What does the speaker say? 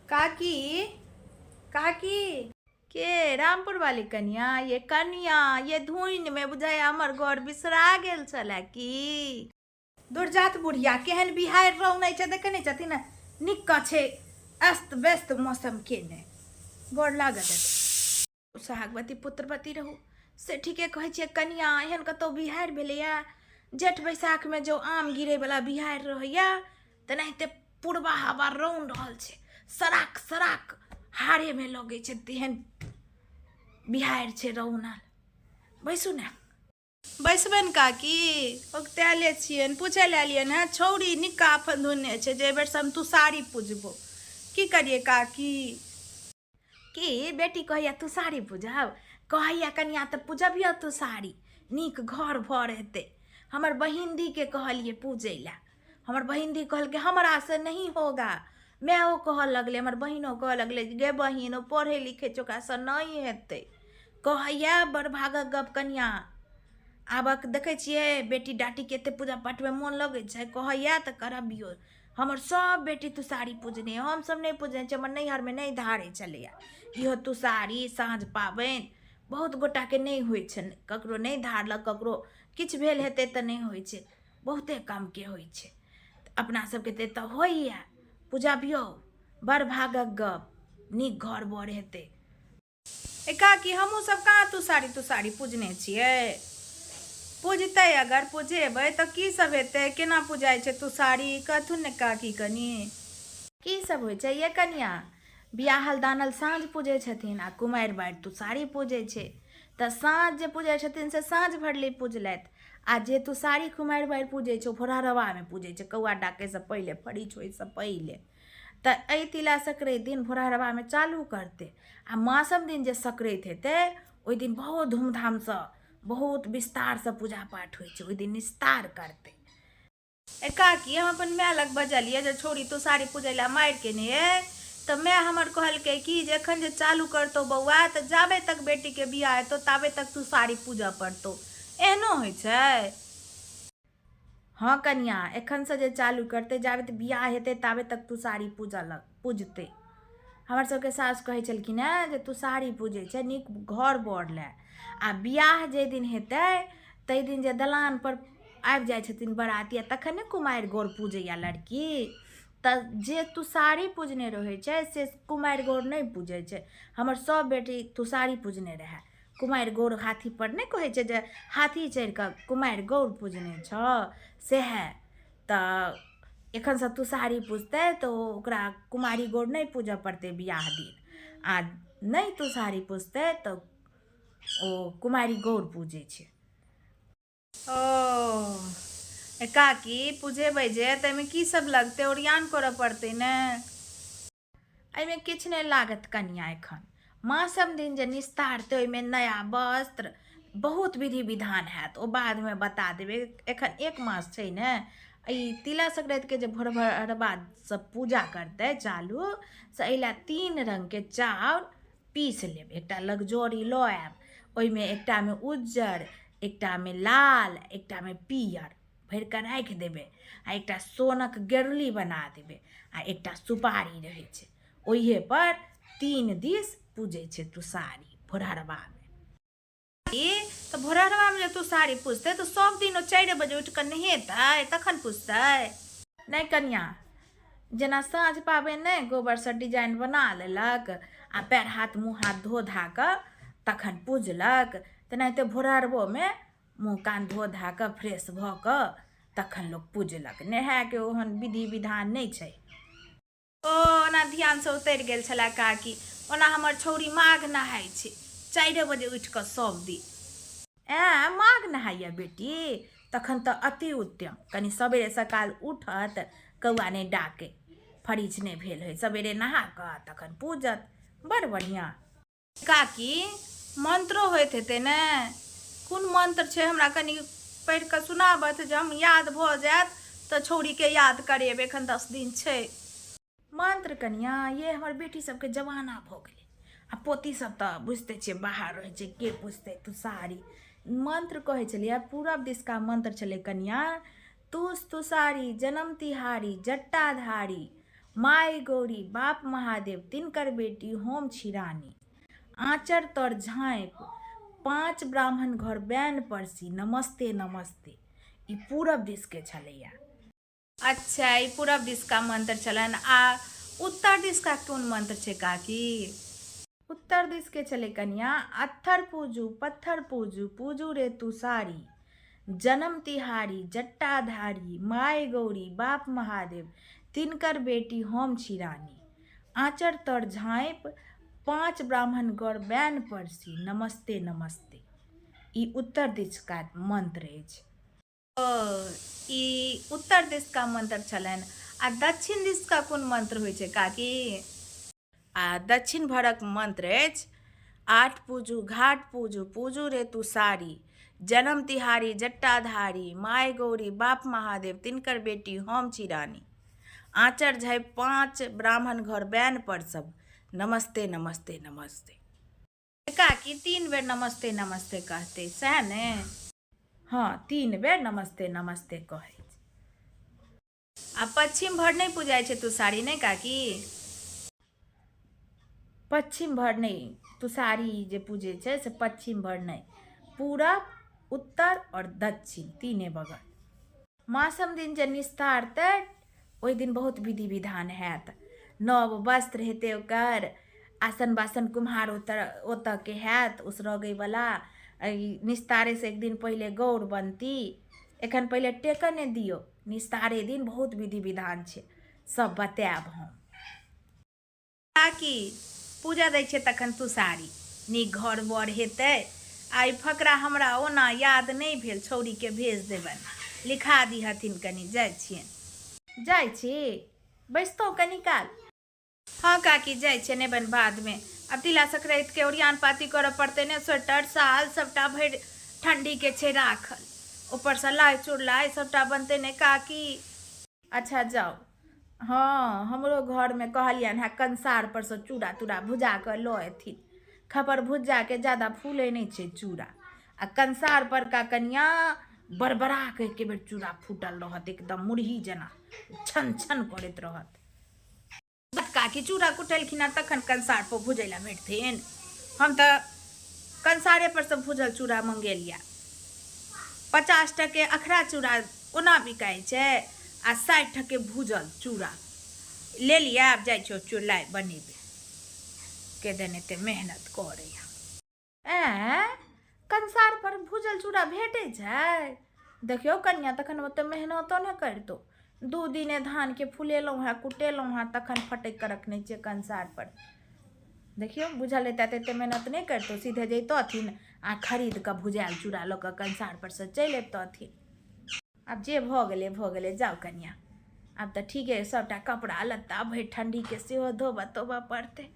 काकी, काकी। के रामपुर वाली कनिया? ये कनिया, ये धुइन में बुझाइया हमर घर बिसरा गेल छलै की? दुर्जात बुढ़िया केहन बिहाड़ि रौनै छै, देखै नहि छथिन? निक्का छै अस्त व्यस्त मौसम के ने गोर लागत हेतै। सोहागवती पुत्रवती रहू। से ठीके कहै छियै कनिया, एहन कतहु बिहाड़ि भेलैया? जेठ बैसाखमे जो आम गिरैवला बिहाड़ि रहैया तेनाहिते पूर्वा हवा रौन रहल छै, सराक सराक हारेमे लगै छै, तेहन बिहाड़ि छै रौनल। बैसू ने। बैसबनि काकी? ओगताएले छियनि, पूछै लए एलियनि हेँ। छौड़ी निक्का फंधुने छै जे एहिबेरसँ हम तुसारी पुजबौ। की करियै काकी? की बेटी कहैया तुसारी पूजब? कहैया कनिया तऽ पूजबियौ तुसारी, नीक घर भर हेतै। हमर बहिनदीके कहलियै पूजै लए, हमर बहिनदी कहलकै हमरासँ नहीं होगा। मायओ कहऽ लगलै, हमर बहिनो कहऽ लगलै जे गे बहिन, ओ पढ़ै लिखै छै, ओकरासँ नहि हेतै। कहैया बड़ भागक गप कनिया। आबक देखै छियै बेटी डाटीके एते पूजा पाठमे मोन लगै छै। कहैया तऽ करबियौ। हमर सब बेटी तुसारी पूजने, हमसब नहि पूजने छी। हमर नैहरमे नहि धारै छलैया इहो तुसारी। साँझ पाबनि बहुत गोटाके नहि होइ छनि, ककरो नहि धारलक, ककरो किछु भेल हेतै तऽ नहि होइ छै, बहुते कमके होइ छै। अपना सबके तऽ एतऽ होइए। पूजबियौ, बड़ भागक गप, नीक घर बर हेतै। ए काकी, हमहूँ सब कहाँ तुसारी तुसारी पूजने छियै? पूजतै, अगर पुजेबै तऽ की सब हेतै? केना पुजाइ छै तुसारी, कहथुन ने काकी कनी। की सब होइ छै ये कनिया? बियाहल दानल साँझ पूजै छथिन आ कुमारि बारि तुसारी पूजै छै। तऽ साँझ जे पूजै छथिन से साँझ भरली पूजलथि, आ जे तुसारी कुमारि बारि पूजै छै ओ भोरहरबामे पूजै छै, कौआ डाकैसँ पहिले, फरीछ होइसँ पहिले। तऽ एहि तिला संक्रान्ति दिन भोरहरबामे चालू करतै, आ मासम दिन जे संक्रान्ति हेतै ओहि दिन बहुत धूमधामसँ, बहुत विस्तारसँ पूजा पाठ होइ छै, ओहि दिन निस्तार करतै। ए काकी, हम अपन माय लग बजलियै जे छौड़ी तुसारी पूजै लए मारि केने अइ, तऽ माय हमर कहलकै कि जे एखन जे चालू करतौ बौआ, तऽ जाबे तक बेटीके बियाह हेतौ ताबे तक तुसारी पूजऽ पड़तौ। एहनो होइ छै? हँ कनिया, एखनसँ जे चालू करतै, जाबे बियाह हेतै ताबे तक तुसारी पूजऽ लग पूजतै। हमर सबके सासु कहै छलखिन हेँ जे तुसारी पूजै छै नीक घर बर लए, आ बियाह जाहि दिन हेतै ताहि दिन जे दलानपर आबि जाइ छथिन बराती, आ तखन ने कुमारि गौर पूजैए लड़की, तऽ जे तुसारी पूजने रहै छै से कुमारि गौर नहि पूजै छै। हमर सब बेटी तुसारी पूजने रहए। कुमारि गौर हाथीपर नहि कहै छै जे हाथी चढ़ि कऽ कुमारि गौर पूजने छौ, सएह। तऽ एखनसँ तुसारी पूजतै तऽ ओकरा कुमारी गौर नहि पूजऽ पड़तै बियाह दिन, आ नहि तुसारी पूजतै तऽ ओ कुमारी गौर पूजै छै। ओ काकी, पुजेबै जे ताहिमे की सब लगतै? ओरियान करऽ पड़तै ने? एहिमे किछु नहि लागत कनिया। एखन मासम दिन जे निस्तारतै ओहिमे नया वस्त्र, बहुत विधि विधान हैत, ओ बादमे बता देबै। एखन एक मास छै ने। ई तिला संक्रान्तिके जे भोरहरबा सब पूजा करतै चालू से, एहि लए 3 रङ्गके चाउर पीस लेब। एकटा लगजोरी लऽ आयब, ओहिमे एकटामे उज्जर, एकटामे लाल, एकटामे पियर भरि कऽ राखि देबै, आ एकटा सोनक गेरुली बना देबै, आ एकटा सुपारी रहै छै, ओहिए पर 3 दिस पूजै छै तुसारी भोरहरबामे। ई तऽ भोरहरबामे जे तुसारी पूजतै तऽ सब दिन ओ 4 बजे उठि कऽ नहेतै तखन पूजतै? नहि कनिया, जेना साँझ पाबनि नहि गोबरसँ डिजाइन बना लेलक आ पैर हाथ मुँह हाथ धो धा कऽ तखन पूजलक, तेनाहिते भोरहरबोमे मुँह कान धो धा कऽ फ्रेश भऽ कऽ तखन लोक पूजलक। नहायके ओहन विधि विधान नहि छै। ओ ओना ध्यानसँ उतरि गेल छलै काकी। ओना हमर छौड़ी माघ नहाइ छै, 4 बजे उठि कऽ सब दिन। ऐँ, माघ नहाइए बेटी? तखन तऽ अति उत्तम। कनि सबेरे सकाल उठत, कौआ नहि डाकै, फरीछ नहि भेल होइ, सबेरे नहा कऽ तखन पूजत, बड़ बढ़िआँ। काकी, मंत्रो होइत हेतै ने? कोन मंत्र छै, हमरा कनि पढ़ि कऽ सुनाबथि जे हम याद भऽ जायत तऽ छौड़ीके याद करेबै। एखन 10 दिन छै। मंत्र कनिया ये, हमर बेटी सबके जमाना भऽ गेलै, आ पोती सब तऽ बुझिते छियै बाहर रहै छै, के पुछतै तुसारी मंत्र? कहै छलियै पूरब दिसका मंत्र छलै कनिया, तुस तुसारी जनम तिहारी जट्टाधारी माय गौरी बाप महादेव तिनकर बेटी हम छी रानी। आँचर तर झाँपि 5 ब्राह्मण घर बैन परसी नमस्ते नमस्ते। ई पूरब दिसके छलैया। अच्छा, ई पूरब दिसका मंत्र छलनि। आ उत्तर दिसका कोन मंत्र छै काकी? उत्तर दिसके छलै कनिया, अत्थर पूजू पत्थर पूजू पूजू रे तुषारी, जन्म तिहारी जट्टाधारी, माय गौरी बाप महादेव तिनकर बेटी हम छी रानी। आँचर तर झाँपि 5 ब्राह्मण गौर बैन परसी नमस्ते नमस्ते। ई उत्तर दिसका मंत्र अछि। ओ, ई उत्तर दिसका मंत्र छलनि। आ दक्षिण दिसका कोन मंत्र होइ छै काकी? आ दक्षिण भरक मंत्र अछि, आठ पूजू घाट पूजू पूजू रे तुषारी, जन्म तिहारी जट्टाधारी, माय गौरी बाप महादेव तिनकर बेटी हम छी रानी। आँचर झाँपि 5 ब्राह्मण घर बैन पर सब नमस्ते नमस्ते नमस्ते। काकी 3 बेर नमस्ते नमस्ते कहते सएह ने? हँ, 3 बेर नमस्ते नमस्ते कहै छै। आ पश्चिम भर नहि पूजाइ छै तुषारी नहि काकी? पश्चिम भर नहि, तुषारी जे पूजै छै से पश्चिम भर नहि, पूरब उत्तर आओर दक्षिण तीने बगल। मासम दिन जे निस्तारतै ओहि दिन बहुत विधि विधान हैत। नव वस्त्र हेतै ओकर, आसन बासन कुम्हार ओतऽके हैत उसरगैवला। निस्तारेसँ एक दिन पहिले गौर बनती। एखन पहिले टेकने दियौ, निस्तारे दिन बहुत विधि विधान छै, सब बतायब हम। काकी पूजा दै छै तखन तुषारी नीक घर बर हेतै। आ ई फकरा हमरा ओना याद नहि भेल, छौड़ीके भेज देबनि, लिखा दिहथिन कनि। जाइ छियनि। जाइ छी, बैसतहुँ कनि काल? हँ काकी, जाइ छियनि, अयबनि बादमे। आब तिला संक्रान्तिके ओरियान पाती करऽ पड़तै ने, स्वेटर साल सबटा भरि ठण्डीके छै राखल, ऊपरसँ लाइ चुड़लाइ सबटा बनतै ने काकी। अच्छा जाउ। हँ, हमरो घरमे कहलियनि हेँ कंसार परसँ चूड़ा तूड़ा भुजा कऽ लऽ अयथिन। खबर भुज्जाके ज्यादा फूलै नहि छै चूड़ा, आ कंसार परका कनिया बड़बड़ा कऽ एके बेर चूड़ा फूटल रहत, एकदम मुरही जेना छन छन करैत रहत। काकी चूड़ा कुटलखिन हँ तखन कंसार पर भुजै लए भेटथिन? हम तऽ कंसारे पर से भुजल चूड़ा मंगेलिया। 50 टके अखरा चूड़ा ओना बिकाइ छै आ 60 टके भुजल चूड़ा ले लिअ। आब जाइ छियौ चूड़लाइ बनेबै, के देने एते मेहनत करैया। ऐं, कंसार पर भूजल चूड़ा भेटै छै? देखियौ कनिया, तखन ओते मेहनतो नहि करितौ। 2 दिने धानके फुलेलहुँ हेँ, कुटेलहुँ हेँ, तखन फटकि कऽ रखने छियै कंसार पर। देखियौ, बुझल रहितै तऽ एते मेहनत नहि करितौ, सीधे जैतथिन आ खरीद कऽ भुजायल चूड़ा लऽ कऽ कंसार पर से चलि अबितथिन। आब जे भऽ गेलै भऽ गेलै, जाउ कनिया। आब तऽ ठीके सभटा कपड़ा लत्ता भरि ठण्डीके सेहो धोबऽ तोबऽ पड़तै।